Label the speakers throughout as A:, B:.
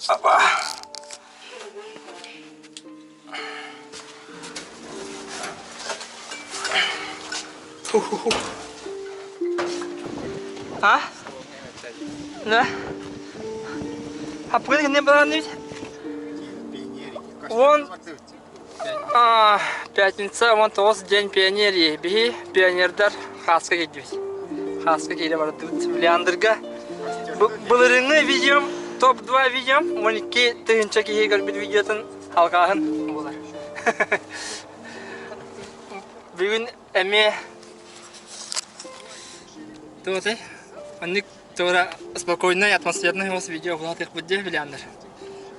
A: Апа. А? Да? Аппыгын кэннэ баран Вон пятница, вон тоҕус день пионерии. Биһи пионердар хааска киирдибит. Хааска киирэ бардыбыт. Леандрга былырыҥҥы видеом, топ-2 видеом, 12 тыһыынча киһи көрбүт видеотун алҕааһын буолар. Бүгүн эмиэ туотай маннык туора спокойнай атмосферный хос видео уһатыахпыт диэ билианнар.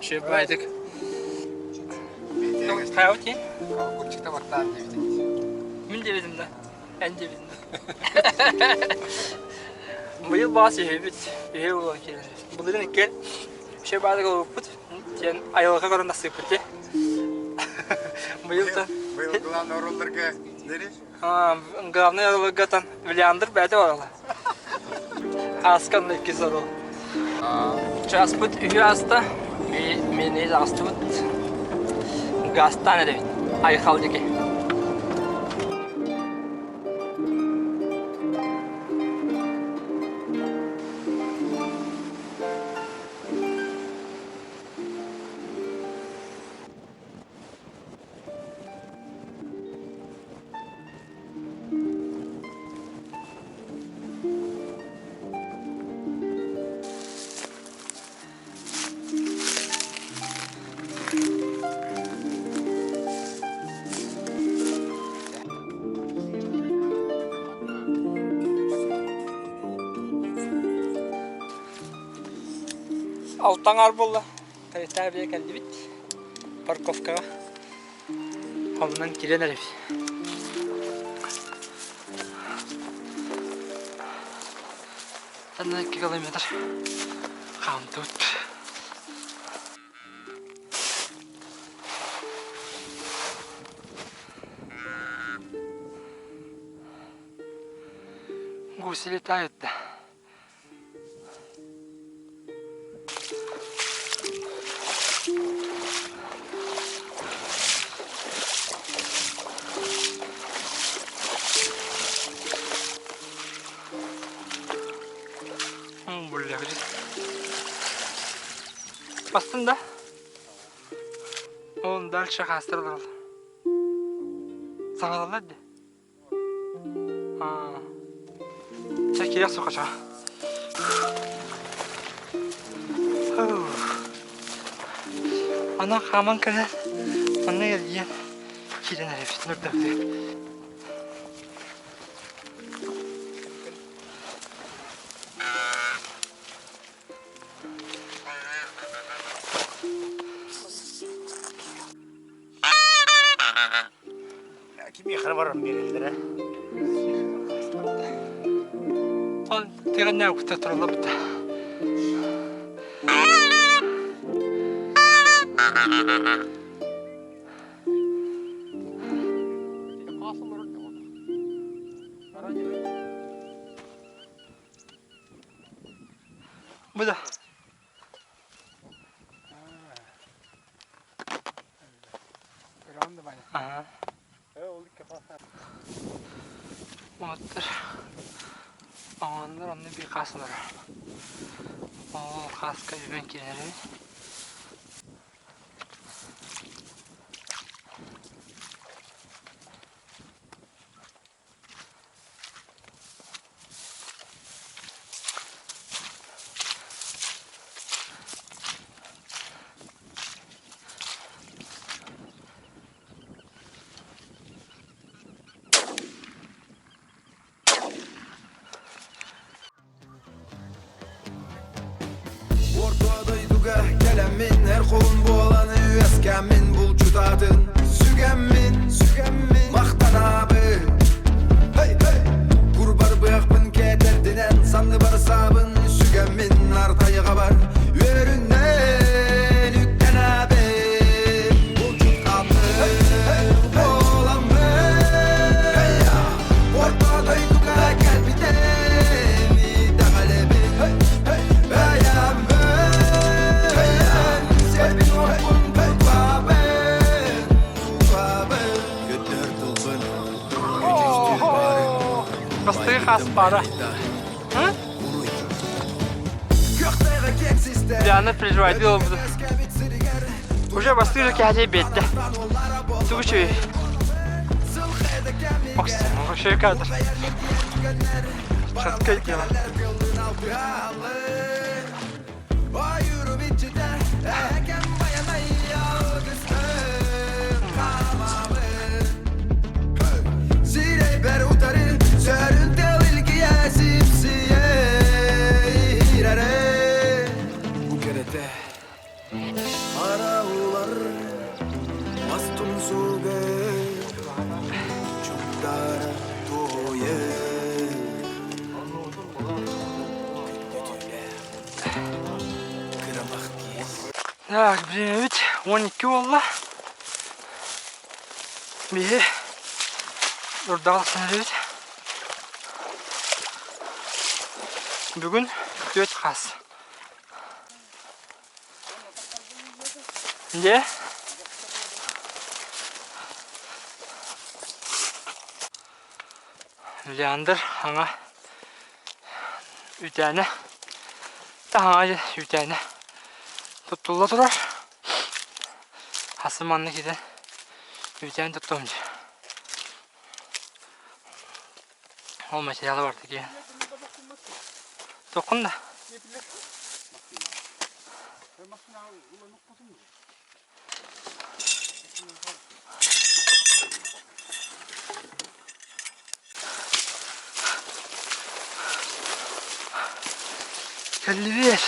A: Үчүгэй баайдык. Хайабыт киин?
B: Курчукта бартаан диэбитин.
A: Мин диэбитим да. Эн диэбитим да. Быйыл баас үһүбүт. Үһү буолан киирэн. Былырыын иккиэн үчүгэй баайдык олорбуппут. Диэн айылҕа көрөн тахсыыппыт дии. Быйыл да
B: Быйыл главный оруолларга нери?
A: Главный оруолларга там Леандр бэйэтэ барала. Ааскан иккис оруол. Часпыт үһү ааста, мини астыбыт. Газтаан эрэбит. Айхал диэки. Алтаҥар буолла. Таитабия кэллибит парковкаҕа. Онон киирэн эрэбит. Анна 2 километр хаамтыбыт. Гуси летают да. Бля, Бастын да? Он дальше хаастырылар. Саҥараллар дии. Чэ, киирэх сухача. Ана хааман кэлэн, манна эргийэн киирэн эрэбит нөрдөбүтүгэр.
C: Кимиэхэ баран биэрэллэрэ?
A: Ол тигэннээ кута тураллабыт. Бу да. Оттор оҕоннор онно биир хаас олорор. Ол хааска үбэн киирэрин.
D: Орто дойдуга кэлэммин эр холун буолан үөскэммин булчутаатын сүгэммин сүгэммин махтанабын Hey, hey! Курбар быахпын кэтэрдинэн санныбар саабын сүгэммин артайга бар үөрүнэн үктэнэбин булчут аты буоламмын Орто дойдуга кэлбитим итэҕэлэбин бэйэммин.
A: хас пара. Диана переживает, буду. Уже бастыыр кэһэтэ биэрдэ. Тугу үчүгэй. Оксен, кадр. Четкое дело. Так, бириэмэбит 12 буолла. Биһи дурдаҕа тахсан Бүгүн түөрт хас. Дьэ. Леандр аҥа үүтээнэ таһаҕа үүтээнэ туттулла турар. Хасы маннык итэн үүтээн туттуом дьэ. Ол материалы барда киһи. Тоххун да. Кэллибиэр.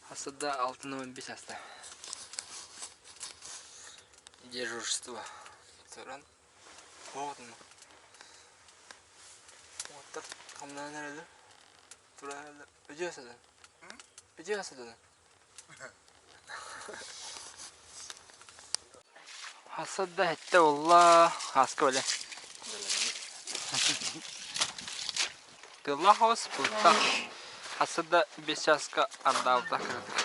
A: Асыда 6.15 аста. Дежурство. Туран. Оҕотун. Оттор хамнаан эрэлэр. Туран эрэлэр. Өдьүө садан. Өдьүө садан. Хасыт да эттэ буолла, ааска бэлэ. Тыллаах оҕус бултах. Хасыт да бес чааска ардаабыта кыратык.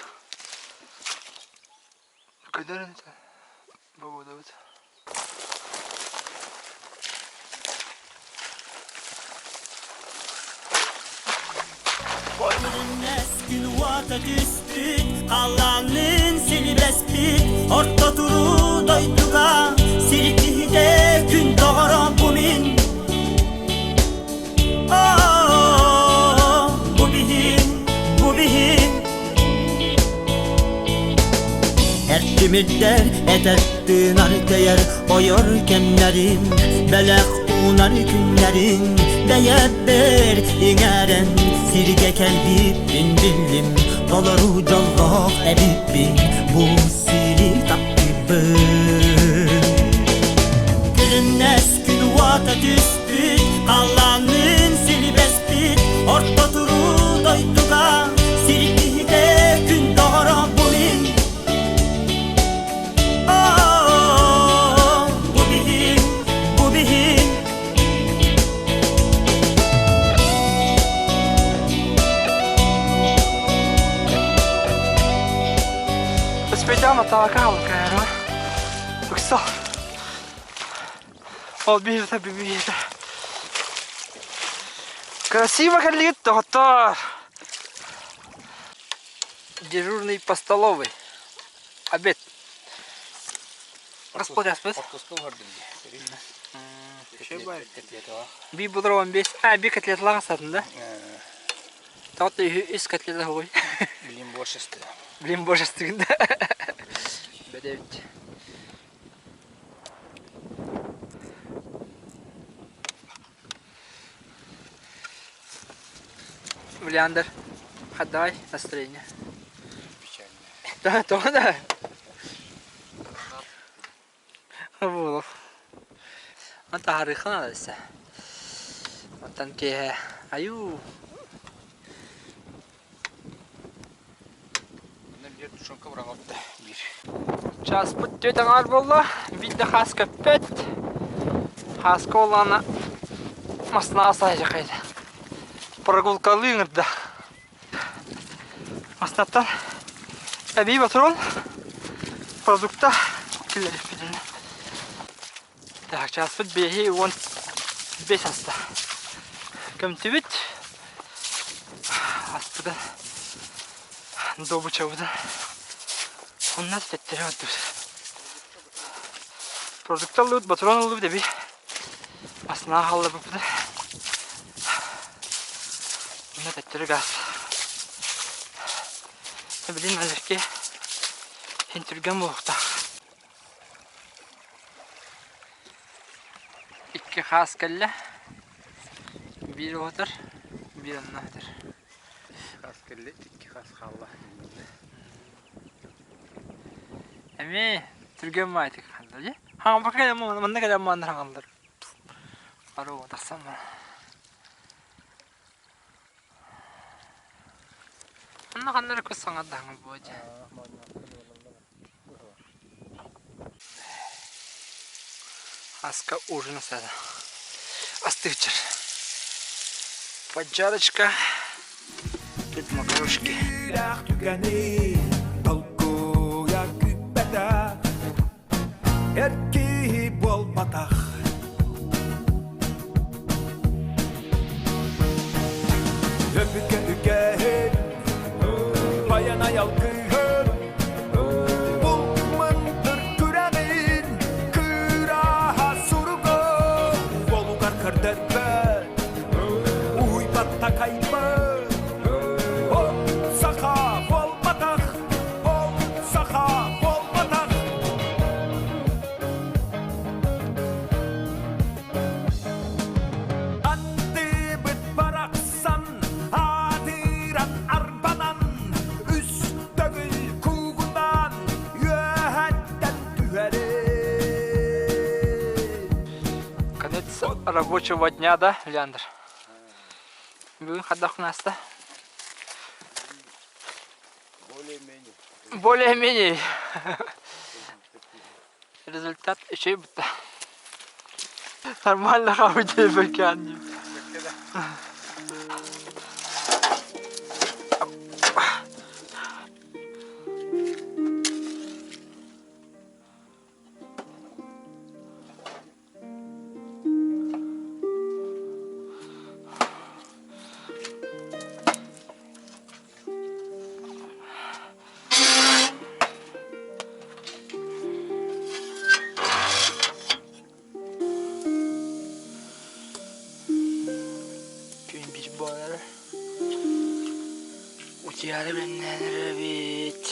A: Көдөрүн бобудубут.
E: Күн уота түспүт, халлаанныын силибэспит, орто туруу дойдуга сир киһитэ күн доҕоро бу мин. Оо, бу биһин, бу биһин. Эртимирдэр этэр тыынар тэйэр ойор кэмнэрим, бэлэх уунар күннэрин бэйэбэр иҥэрэн сиргэ кэлбиппин биллим, толору дьоллоох эбиппин бу сири таптыыбын. Күлүмнэс күн уота түспүт, халлаанныын силибэспит, орто туруу дойдуга сир киһитэ күн доҕоро бу мин. Оо, бу биһин, бу биһин.
A: Успейдам атака алкайра. Ыкса. Ол биирдэ биирдэ. Красиво кэллигит доҕоттоор. Дежурный по столовой. Обед. Расплатяспыт. Би будрон бес. А, би котлетлаға сатын да? Тоғытты үс котлета ғой.
C: Блин, борщесті.
A: Блин, борщесті да. Бәдәбит. Леандр, давай настроение.
B: Печально.
A: Да, то да. Буолуох. Таһарыахха наада десэ. Оттон киэһэ айуу.
B: Тушенка быраҕылта биир.
A: Чааспыт түөрт аҥаар буолла, биир да хаас көппөт. Хааска буоллаҕына массыынаҕа саайдьахайда. Прогулкалыы ыҥырда. Массыынаттан эбии патрон, продукта киллэриппитин. Так, чааспыт биэһи 15 аста. Көмтүбүт. Аспытын добычабытын онно тэттэрэ оттубут. Продукт ыллыбыт, патрон ыллыбыт эби. Астына хаалларбыппыт. Онно тэттэрэ газ. Билин алерке хин түргэн буолуохтаах. Икки хаас кэллэ. Биир уһатар, биир онно уһатар.
B: Хаас кэллэ, икки хаас хаалла.
A: Эмиэ түргэн баайтык хаалла дии. Хаҥаппакка кэлэн манна кэлэн манна хаҥаллар. Аруу тахсан баран. Онно ханна эрэ көс саҥардаһаҥа буо дии. Аска ужин астаата. Астыычар. Поджарочка. Тут макарошки.
D: түгэни толкуйа күүппэтэх эр киһи буолбатах Өбүгэ үгэһин Байанай алгыһын Бу мындыр күрэҕин Кыраһа суругун Уолугар көрдөрбөт Уһуйбат такайбыт Ол саха буолбатах Ол саха буолбатах Андыбыт барахсан аатыран арбанан үс төгүл куугунаан үөһэттэн түһэрин.
A: Конец рабочего дня, да, Леандр? Бүгүн хайдах ааста?
B: Более-менее.
A: Более-менее. Результат үчүгэй бутта. Нормально хабы диэбэкээн диир. Күн биир буолар. Утуйаары бэлэмнэнэр эбит.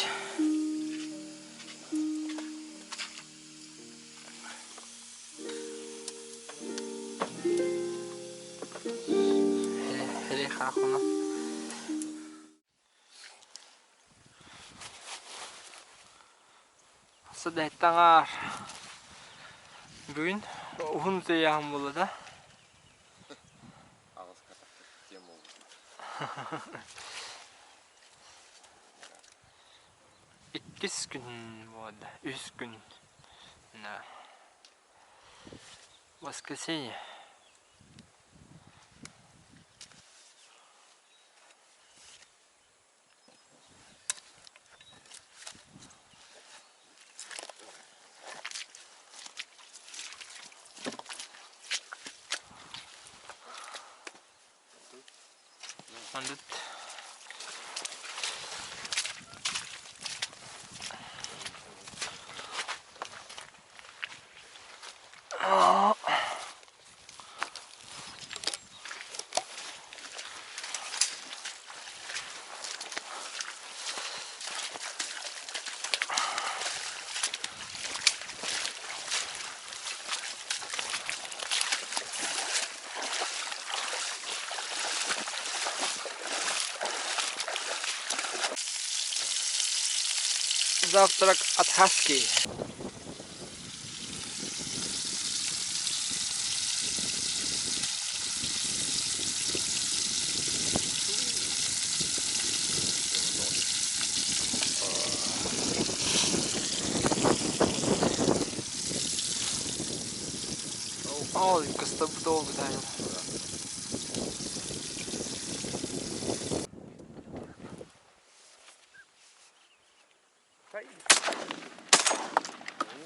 A: Сыдэттаҥаар бүгүн уһун утуйааһын буолла да Иккис күн буолла, үс күн. Воскресенье. Андыт Завтрак от Хаски. Ол кыстабыт ол бытайын.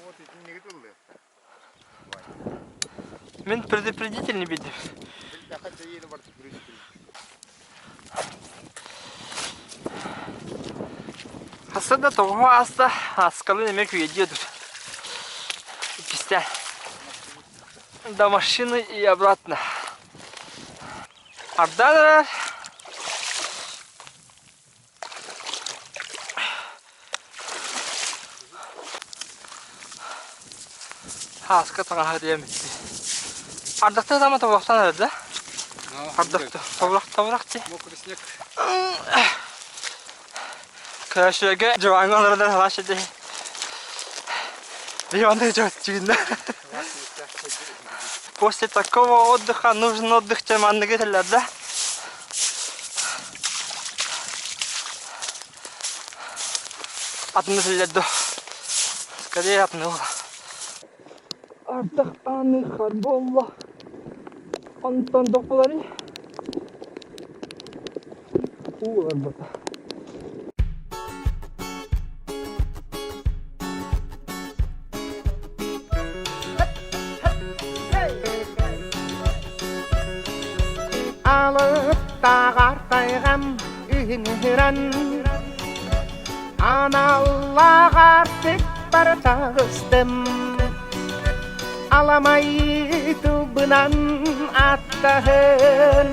B: Вот итинниги тыллыахта.
A: Мин предупредительный бидим. Хаса да тоҕо ааста, аскалын эмиэ күйэдиэ дур. Иккистээн. До машины и обратно. Ардаан Хааска таҥаһа диэн бүтти. Ардахта тама тобуктан эрэр да? Ардахта тобурах тобурах ти.
B: Мокрый снег.
A: Көрөшүлэргэ дьыбаҥҥа олорон халаш ди. Диванды жөтчүгүннэ. После такого отдыха нужен отдых чем манныгы этэллэр да? Атын этэллэр дуо? Скорее атын буолла. Ардах ааны харболла. Онтон тохпулары уу ыларбыта.
D: Алыптааҕар тайҕам үһүҥүрэн Аналлааҕар тикпар таҕыстым Аламай тылбынан аттаһын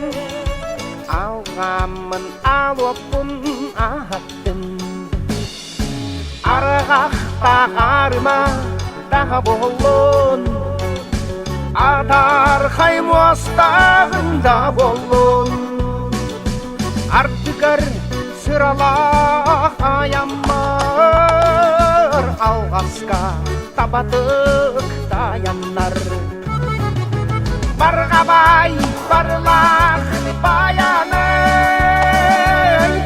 D: Алҕаммын алуоппун аһаттым Арҕахтааҕарыма таһа буоллун, Атаархай муостааҕын да буоллун, Ардыгар сыралаах айаммар Алҕаска табатык тайаннар. Барҕабай барлаах баянай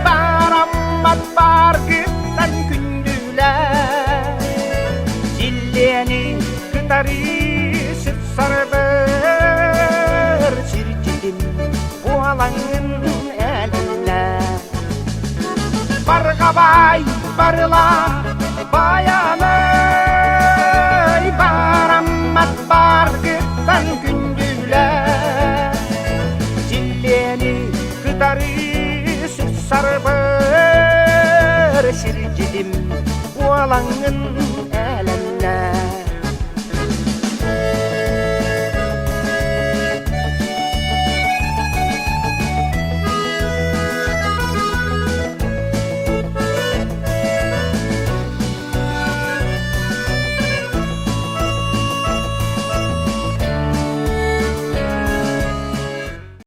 D: бараммат баргыттан күндүлэр Силлиэни кытары сыпсарбыр сирдьитин буолаҥҥын элиннэ Барҕабай барылаах баянай бараммат баргыттан күндүлэр Силлиэни кытары сыпсарбыр сирдьитим буолаҥҥын.